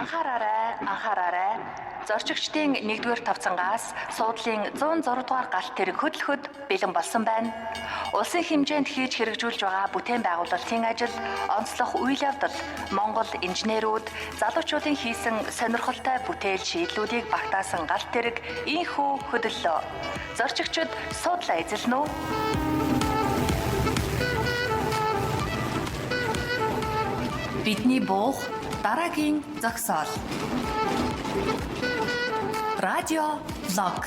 Анхаараарай, анхаараарай. Зорчигчдын 1-р тавцангаас суудлын 106 дугаар галт тэрэг хөдлөхөд бэлэн болсон байна. Улсын хэмжээнд хийж хэрэгжүүлж байгаа бүтээн байгуулалтын ажил, онцлог үйл явдал, Монгол инженерүүд, залуучуудын хийсэн сонирхолтой бүтээл шийдлүүдийг багтаасан галт тэрэг ийнхүү хөдөллөө. Зорчигчид суудлаа эзэлнэ үү? Бидний буух дараагийн зогсоол. Радио влог.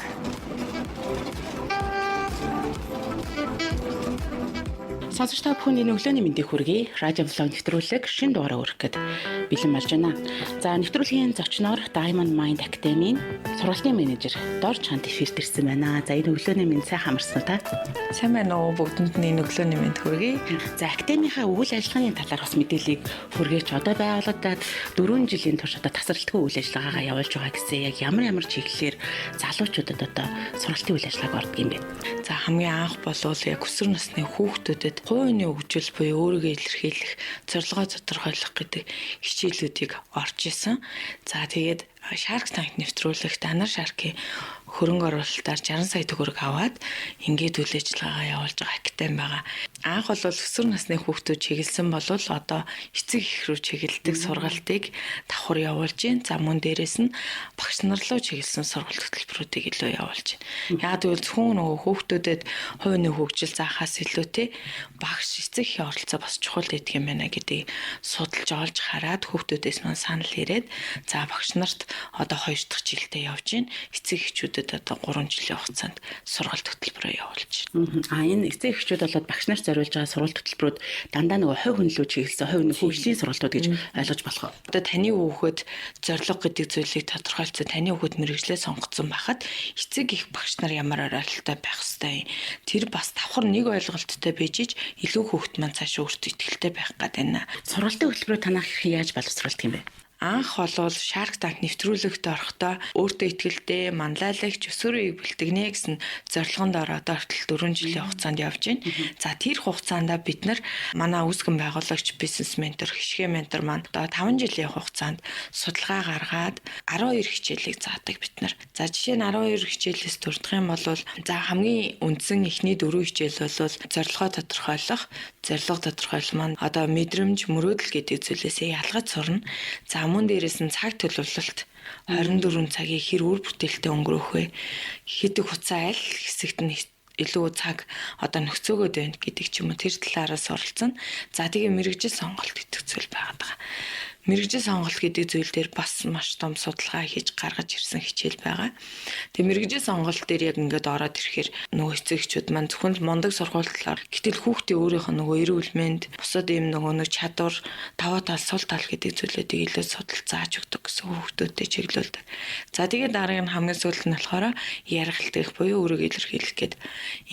Сонсогч та бүхэнд энэ өглөөний мэндийг хүргэе. Радио влог нэвтрүүлэг шинэ дугаараа өргөх гээд бэлэн болж байна. За, нэвтрүүлгийн зочноор Diamond Mind Academy-ийн сургалтын менежер Дор Чант эфирт ирсэн байна. За, энэ өглөөний мэнд сайхан амарсан та. Сайн байна уу? Бүгдэнд нь энэ өглөөний мэнд хүргэе. За, академийнхаа үйл ажиллагааны талаар бас мэдээллийг хүргээч. Одоо байгуулагдаад 4 жилийн турш одоо тасралтгүй үйл ажиллагаагаа явуулж байгаа гэсэн яг ямар ямар чиглэлээр залуучуудад одоо сургалтын үйл ажиллагааг ордог юм бэ? За, хамгийн анх болвол яг өсвөр насны хүүхдүүдэд хувийн хөгжил буюу өөрийгөө илэрхийлэх, зорилгоо тодорхойлох гэдэг хичээлүүдийг орж исэн. За, тэгээд Shark Tank нэвтрүүлэгт Анар Shark-ийн хөрөнгө оруулалтаар 60 сая төгрөг аваад ингээд үйл ажиллагаагаа явуулж байгаа академи байгаа. Анх бол өсвөр насны хүүхдүүд чиглэсэн болвол одоо эцэг эх рүү чиглэдэг сургалтыг давхар явуулж байна. За, мөн дээрэс нь багш нар руу чиглэсэн сургалт хөтөлбөрүүдийг илүү явуулж байна. Яг гэвэл зөвхөн нөгөө хүүхдүүдэд хувийн хөгжил заахаас илүү те багш эцэг эхийн оролцоо бас чухал байдаг юм байна гэдгийг судалж олж хараад хүүхдүүдээс маань санал ирээд, за, багш нарт одоо 2 дахь жилдээ явж байна. Эцэг эхчүүдэд одоо 3 жилийн хугацаанд сургалт хөтөлбөрөө явуулж байна. А энэ эцэг эхчүүд болоод багш нарт зориулж байгаа сургалт хөтөлбөрүүд дандаа нөгөө хувь хүн лүү чиглэсэн хувь хөгжлийн сургалтууд гэж ойлгож болох уу? Одоо таны хүүхэд зорилго гэдэг зүйлийг тодорхойлцсон, таны хүүхэд мэргэжлээ сонгоцсон байхад эцэг их багш нар ямар оройлолтой байх ёстой юм. Тэр бас давхар нэг ойлголттой байж ич илүү хүүхэд маань цаашаа өөртөө итгэлтэй байх гээд байна. Сургалтын хөтөлбөрөө танах хэрхэн яаж боловсруулдаг юм бэ? Анх болвол Shark Tank нэвтрүүлэгт орохдоо өөртөө итгэлтэй, манлайлагч, өсвөр үеийг бэлтгэнэ гэсэн зорилгонд ороод хүртэл 4 жилийн хугацаанд явж байна. За, тэр хугацаанд бид нар манай үүсгэн байгуулагч, бизнес ментор, хишгэ ментор маань одоо 5 жилийн хугацаанд судалгаа гаргаад 12 хичээлийг заадаг бид нар. За, жишээ нь 12 хичээлээс дурдах юм бол за хамгийн үндсэн эхний 4 хичээл бол зорилгоо тодорхойлох, зорилго тодорхойлол маань одоо мэдрэмж, мөрөөдөл гэдэг зүйлээсээ ялгаж сурна. За, мөн дээрээс нь цаг төлөвлөлт 24 цагийг хэр үр бүтээлтэй өнгөрөөх вэ? Хэдэг хугацаа аль хэсэгт нь илүү цаг одоо нөхцөөгөөд байна гэдэг ч юм уу, тэр талаараа суралцсан. За, тэгээ мэргэжил сонголт гэдэг зүйл байгаад байгаа. Мэргэжил сонголт гэдэг зүйл дээр бас маш том судалгаа хийж гаргаж ирсэн хичээл байгаа. Тэгээ мэргэжил сонголт дээр яг ингээд ороод ирэхээр нөгөө эцэг эхчүүд маань зөвхөн л мундаг сургуультлаар, гэтэл хүүхдийн өөрийнх нь нөгөө эрүүл мэнд, бусад ийм нөгөө нэг чадвар, даваа тал, сул тал гэдэг зүйлүүдийг илүү судалж зааж өгдөг гэсэн хүүхдүүдэд чиглүүлдэг. За, тэгээ дараагийн нь хамгийн сүүлд нь болохоор яргалт буюу өөрийгөө илэрхийлэх гээд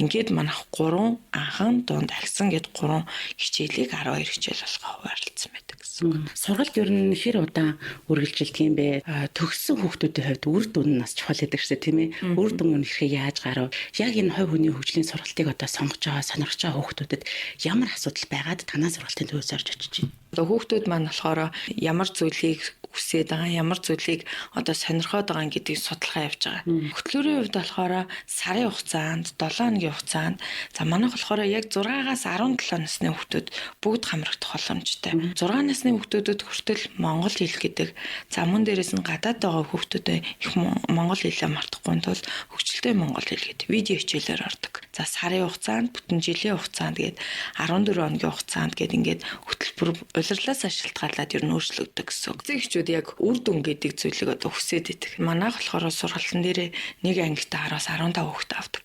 ингээд манайх 3 анхан дунд агсан гээд 3 хичээлийг 12 хичээл болгоо хуваарлцсан байдаг гэсэн. Сургалт ер нь хэр удаан үргэлжилдэг юм бэ? Төгссөн хүүхдүүдийн хувьд үр дүн нь бас чухал гэдэг шээ, тийм ээ. Үр дүн нь хэрхэн яаж гарав? Яг энэ хувь хүний хөгжлийн сургалтыг одоо сонгож байгаа, сонирхож байгаа хүүхдүүдэд ямар асуудал байгаад танаа сургалтын төвөөс орж очиж байна? Одоо хүүхдүүд маань болохоор ямар зүйлийг хүсээд байгаа, ямар зүйлийг одоо сонирхоод байгаа гэдгийг судалгаа явж байгаа. Хөтлөрийн хувьд болохоор сарын хугацаанд, 7 хоногийн хугацаанд, за, манайх болохоор яг 6-аас 17 насны хүүхдүүд бүгд хамрагдах боломжтой. 6 насны хүүхдүүдэд хүртэл монгол хэл гэдэг, за, мөн дээрээс нь гадаад байгаа хүүхдүүдэд их монгол хэлээ мартахгүй тул хөгжилтэй монгол хэл гэдэг видео хичээлээр ордог. За, сарын хугацаанд, бүтэн жилийн хугацаанд гээд 14 хоногийн хугацаанд гээд ингээд хөтөлбөр улирлаас шалтгаалаад ер нь өөрчлөгдөг гэсэн үг. Эцэг эхчүүд яг үр дүн гэдэг зүйлийг одоо хүсээд идэх. Манайх болохоор сургалтын дээрээ нэг ангитай 10-аас 15 хүүхэд авдаг.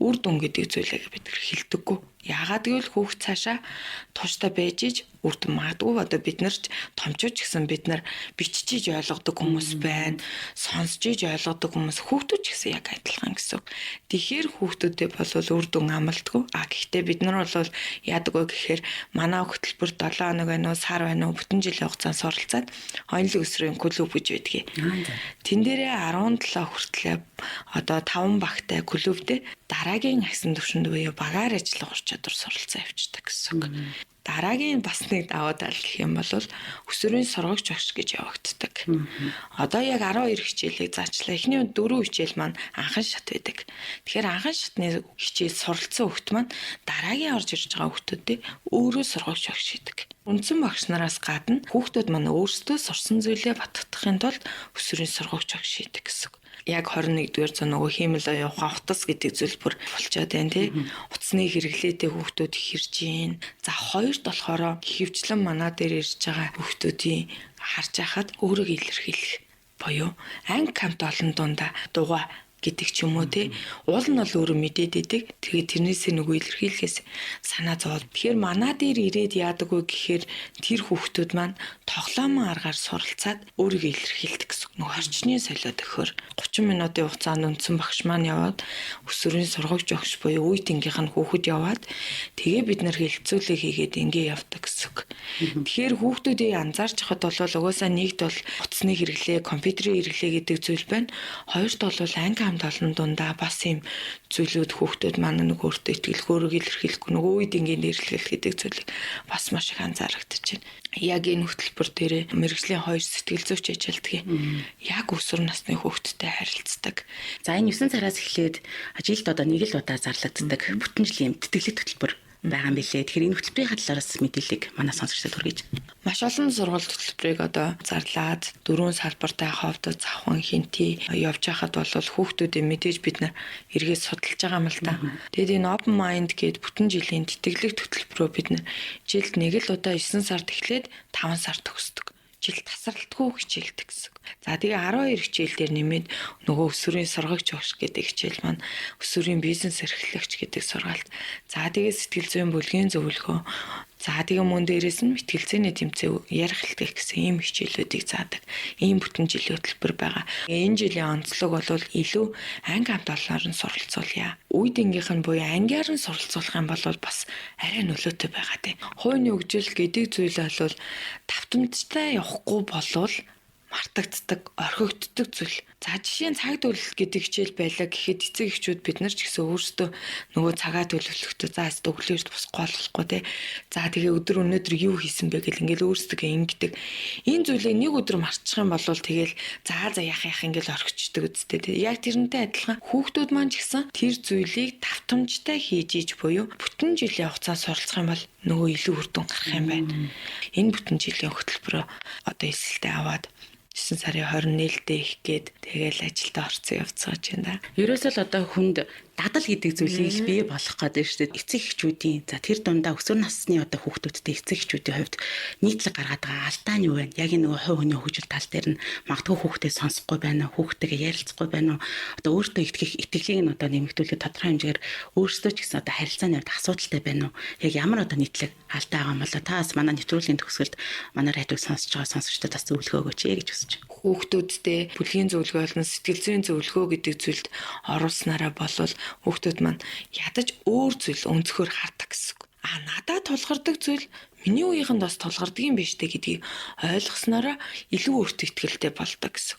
Үр дүн гэдэг зүйлийг бид нар хэлдэггүй. Яагаад гэвэл хүүхд цаашаа тууштай байж иж үр дүн магадгүй одоо бид нар ч томчууч гэсэн бид нар биччихиж ойлгодог хүмүүс байна. Сонсч иж ойлгодог хүмүүс, хүүхдүүд ч гэсэн яг адилхан гэсэн. Тэгэхээр хүүхдүүдэд бол үр дүн амлдаггүй. А гэхдээ бид нар бол яадаг вэ гэхээр манай хөтөлбөр 7 хоног байна уу, сар байна уу, бүтэн жилийн хугацаанд суралцаад онилог өсрийн клуб гэж байдгийг. Тэн дээрээ 17 хүртлээ одоо 5 багтай клубтэй дараагийн агсан төвшөнд буюу багаар ажиллах чадвар суралцаа явчихдаг гэсэн үг. Дараагийн бас нэг давуу тал гэх юм бол өсвөрийн сургагч багш гэж явагддаг. Одоо яг 12 хичээлийг заачлаа. Эхний 4 хичээл маань анхан шат байдаг. Тэгэхээр анхан шатны хичээл суралцсан хүүхд маань дараагийн орж ирж байгаа хүүхдүүдэд өөрөө сургагч багш хийдэг. Үндсэн багш нараас гадна хүүхдүүд маань өөрсдөө сурсан зүйлээ батгахын тулд өсвөрийн сургагч багш хийдэг гэсэн үг. Яг 21-р зуун нөгөө хиймэл оюун ухаан утас гэдэг зүйл бүр болчоод байна тий. Утасны хэрэглээтэй хүүхдүүд хэрж гин. За хоёрт болохоор хөвчлэн манаа дээр ирж байгаа хүүхдүүдийн харж байхад өөрийгөө илэрхийлэх буюу анги хамт олон дундаа дугаа гэдэг ч юм уу тий. Уул нь бол өөрөө мэдээд идэг. Тэгээд тэрнээсээ нөгөө илэрхийлэхээс санаа зовоод. Тэгэхээр манаа дээр ирээд яадаг вэ гэхээр тэр хүүхдүүд маань тоглоомын аргаар суралцаад өөрийгөө илэрхийлдэг гэсэн. Нөгөө орчны солиод өгөхөр 30 минутын хугацаанд үндсэн багш маань яваад өсвөрийн сургагч багш буюу үе тэнгийнх нь хүүхэд яваад тэгээ бид нар хэлцүүлэг хийгээд ингээ явдаг гэсэн үг. Тэгэхээр хүүхдүүдийг анзаарч хахад бол угаасаа нэгд бол утасны хэрэглээ, компьютерийн хэрэглээ гэдэг зүйл байна. Хоёрт бол анги хамт олон дундаа бас юм зүйлүүд хүүхдүүд маань нэг өөртөө итгэлгүй өөрийгөө илэрхийлэхгүй нөгөө үед ингийн нэрлэх гэдэг зүйлийг бас маш их анзаарагдаж байна. Яг энэ хөтөлбөр дээр мэргэжлийн хоёр сэтгэл зүйч ажилладаг. Яг өсвөр насны хүүхдтэй харилцдаг. За энэ 9 сараас эхлээд жилд одоо нэг л удаа зарлагддаг бүтэн жилийн тэтгэлэг хөтөлбөр байгаа юм билээ. Тэгэхээр энэ хөтөлбөрийн талаараас мэдээллийг манай сонсогчдод хүргэж. Маш олон сургалт хөтөлбөрийг одоо зарлаад дөрвөн салбартай ховдод завхан хинти явж байхад бол хүүхдүүдийн мэдээж бид нар эргээд судалж байгаа юм л та. Тэгээд энэ Open Mind гээд бүтэн жилийн тэтгэлэг хөтөлбөрөө бид нар жилд нэг л удаа 9 сард эхлээд 5 сард төгсдөг. Жил тасралтгүй хичээлдэг гэсэн. За тэгээ 12 хичээл дээр нэмээд нөгөө өсвөрийн сургагч багш гэдэг хичээл маань өсвөрийн бизнес эрхлэгч гэдэг сургаалт. За тэгээ сэтгэл зүйн бүлгийн зөвлөгөө. За тэгээ мөн дээрээс нь мэтгэлцээний тэмцээн ярих хэлтгэх гэсэн ийм хичээлүүдийг заадаг. Ийм бүтэн жилийн хөтөлбөр байгаа. Энэ жилийн онцлог бол илүү анги хамт олоноор нь суралцуулъя. Үе тэнгийнх нь буюу ангиар нь суралцуулах юм бол бас арай нөлөөтэй байгаа тийм. Хувийн хөгжил гэдэг зүйл бол давтамжтай явахгүй болвол мартагддаг, орхигддог зүйл. За жишээ нь цаг төлөвлөлт гэдэг хичээл байлаа гэхэд эцэг эхчүүд бид нар ч гэсэн өөрсдөө нөгөө цагаа төлөвлөхдөө за өстө өглөөрт босхгүй болохгүй те. За тэгээ өдөр өнөөдөр юу хийсэн бэ гэл ингээл өөрсдөө ингэдэг. Энэ зүйлийг нэг өдөр мартчих юм бол тэгэл за за яах яах ингээл орхичдөг үсттэй те. Яг тэрнтэй адилхан хүүхдүүд маань ч гэсэн тэр зүйлийг давтамжтай хийж иж буюу бүтэн жилийн хугацаанд суралцах юм бол нөгөө илүү үр дүн гарах юм байна. Энэ бүтэн жилийн хөтөлбөрөө одоо эсэлтээ аваад 9 сарын 21-нд их гээд тэгэл ажилдаа орцсон явцгааж байна да. Ерөөсөө л одоо хүнд дадал гэдэг зүйлийг л бий болгох гэдэг шүү дээ. Эцэг эхчүүдийн за тэр дундаа өсвөр насны одоо хүүхдүүдтэй эцэг эхчүүдийн хувьд нийтлэг гаргаад байгаа алдаа нь юу вэ? Яг энэ нөгөө хувь хүний хөгжил тал дээр нь магадгүй хүүхдээ сонсохгүй байна уу? Хүүхдтэйгээ ярилцахгүй байна уу? Одоо өөртөө итгэх итгэлийг нь одоо нэмэгдүүлэх тодорхой хэмжээгээр өөрсдөө ч гэсэн одоо харилцааны хувьд асуудалтай байна уу? Яг ямар одоо нийтлэг алдаа байгаа юм бол та бас манай нэвтрүүлгийн төгсгөлд манай радиог сонсож байгаа сонсогчдод бас зөвлөгөө өгөөч гэж хүсэж байна. Хүүхдүүдтэй бүлгийн зөвлөгөө болон сэтгэл зүйн зөвлөгөө гэдэг зүйлд оруулснараа болвол хүүхдүүд маань ядаж өөр зүйл өнцгөр хардаг гэсэн үг. А надад тулгардаг зүйл миний үеийнхэнд бас тулгардаг юм биш үү гэдгийг ойлгосноороо илүү өөртөө итгэлтэй болдог гэсэн.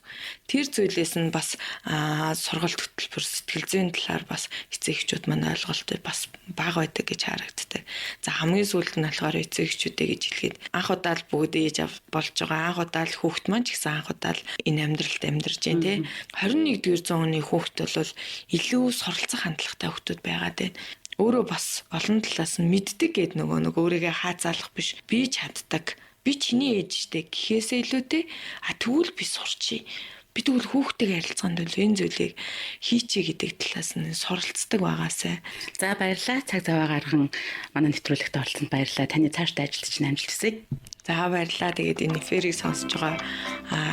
Тэр зүйлээс нь бас сургалт хөтөлбөр сэтгэл зүйн талаар бас эцэг эхчүүд маань ойлголттой бас бага байдаг гэж харагддаг. За хамгийн сүүлд нь болохоор эцэг эхчүүдээ гэж хэлэхэд анх удаа л бүгд ээж болж байгаа. Анх удаа л хүүхэд маань ч гэсэн анх удаа л энэ амьдралд амьдарч байна тий. 21-р зууны хүүхэд бол илүү суралцах хандлагатай хүүхдүүд байгаа тий. Өөрөө бас олон талаас нь мэддэг гээд нөгөө өөрийгөө хаацаалах биш. Би чаддаг. Би чиний ээж штэ гэхээсээ илүүтэй а тэгвэл би сурчий. Би тэгвэл хүүхдтэйгээ харилцаанд бол энэ зүйлийг хийчээ гэдэг талаас нь суралцдаг байгаасай. За баярлалаа. Цаг зав гарган манай нэвтрүүлэгт оролцсонд баярлалаа. Таны цаашдаа ажилд чинь амжилт хүсье. За баярлалаа. Тэгээд энэ эфирийг сонсож байгаа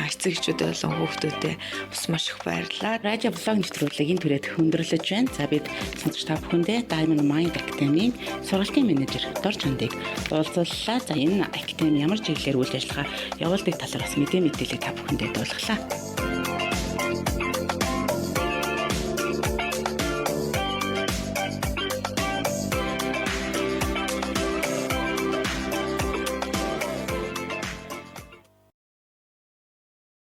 эцэг эхчүүд болон хүүхдүүдэд бас маш их баярлалаа. Радио блог нэвтрүүлэг энэ түрээд өндөрлөж байна. За бид сонсогч та бүхэндээ Diamond Mind Academy-ийн сургалтын менежер Дор Чондыг уулзлаа. За энэ академи ямар чиглэлээр үйл ажиллагаа явуулдаг талаар бас мэдээлэл та бүхэндээ дуулгалаа.